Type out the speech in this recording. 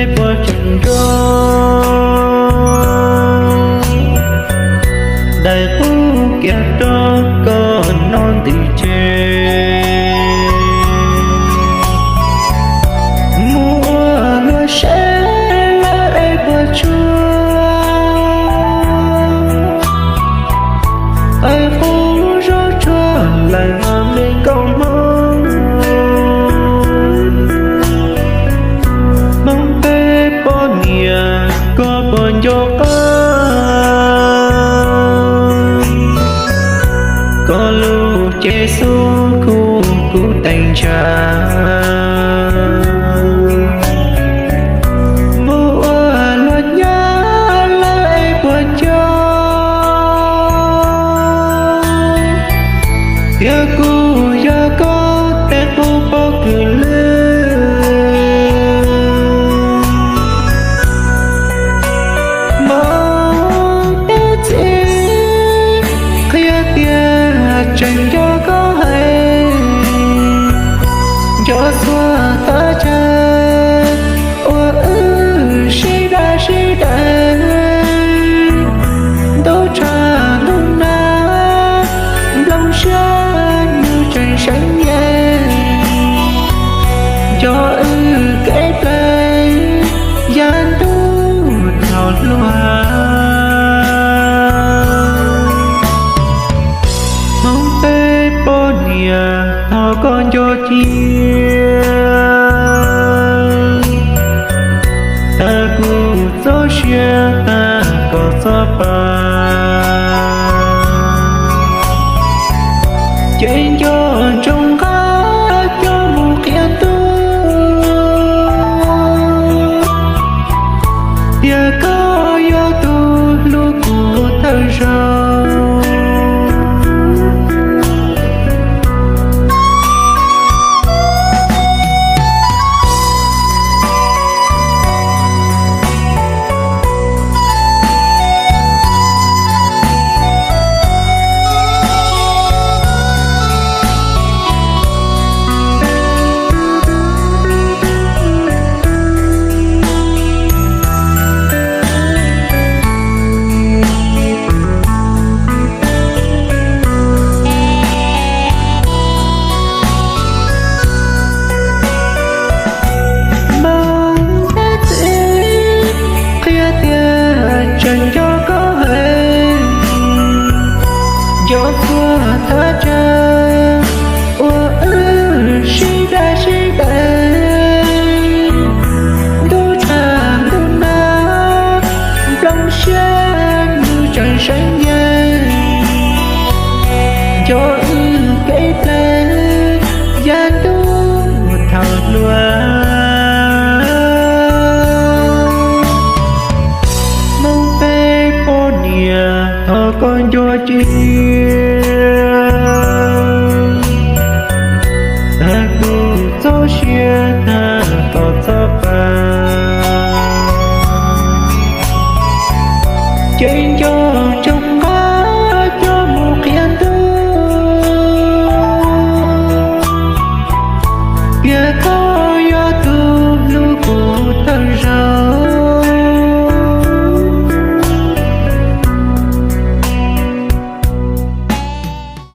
peb puas tseem nco daim qub kiag rau koj no ntim tseg. Mus ua luag seb lawv es puas tsuaj, qaib qub zog tsuag lawm no me nkauj Hmoob. Hmoob peb poj niam koj puas nco qab, koj lub cev xub kuj kuv teem ntshav. Mus ua luag nyab lawv es puas nco, thiab kuj yog koj tej qub pob kws lwj. Hmoob tus txiv, qhia tias tseem nco koj heev, nco txhua teb chaws uas wb sib daj sib deev. Ntuj tshav ntuj nag, nplooj siab nws tseem seev yees, nco wb kev ple yav ntuj thaum hluas. Hmoob peb poj niam thov koj nco cia, tag kuv txoj sia tag koj txoj pa, ces nco ntsoov nqa coj mus qhia tub tias koj yog tus hlub kuv thawj zaug. Hmoob tus txiv, qhia tias tseem nco koj heev, nco txhua teb chaws uas wb sib daj sib deev. Ntuj tshav ntuj nag, nplooj siab nws tseem seev yees, nco wb kev ple yav ntuj thaum hluas. Hmoob peb poj niam thov koj nco cia,